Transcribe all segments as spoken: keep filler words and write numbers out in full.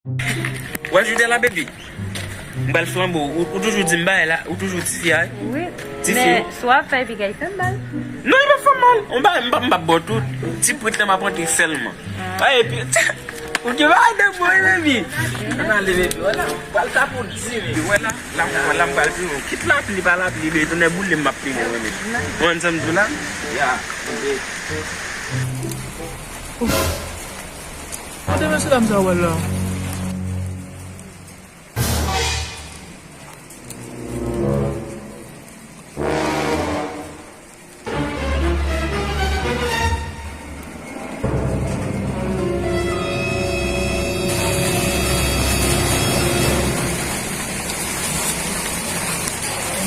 Wè, Judela, baby. M pral flanbo. Ou, ou toujou di m bagay la, ou toujou tifi a. Wi. Tifi. Men, si w ap fè epi gay fè m mal. Non, li pa fè m mal. On bagay, m pa, m pa bò tout. Ti prit nan m ap antre sèlman. Ah, epi, ou gen bagay de bon, wi, baby. Ann ale, baby. Wè la, pral ta pou di, baby. Wè la, la, m, wè la, m pral pi lwen. Kit lapli, pa lapli, baby. Tounen boule, m ap pi lwen, baby. Ou konn sa m di w la? Ya, baby. Kote mesye dam sa yo pral la?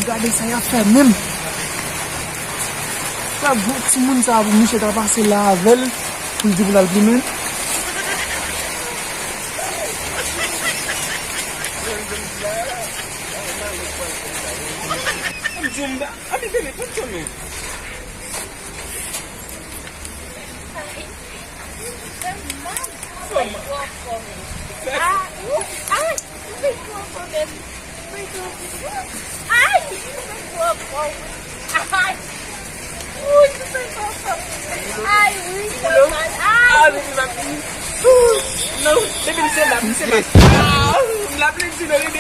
Gade sa y ap fè menm. Sa gwo timoun sa pou misye ta pase la avè l pou l di pou l al plimen. M di w m pa, ann tande, tout tande. Fè mal. Fè mal. Ay, ou, ay, ou fè twò fò menm. Ou fè twò fò. Ay, ou fè twò fò. Ay. Ui, ou fè twò fò. Ay, ui, fè mal. Ay. Ah, baby, la, non, baby, misye la, misye la. Ah, la plezi, non, baby.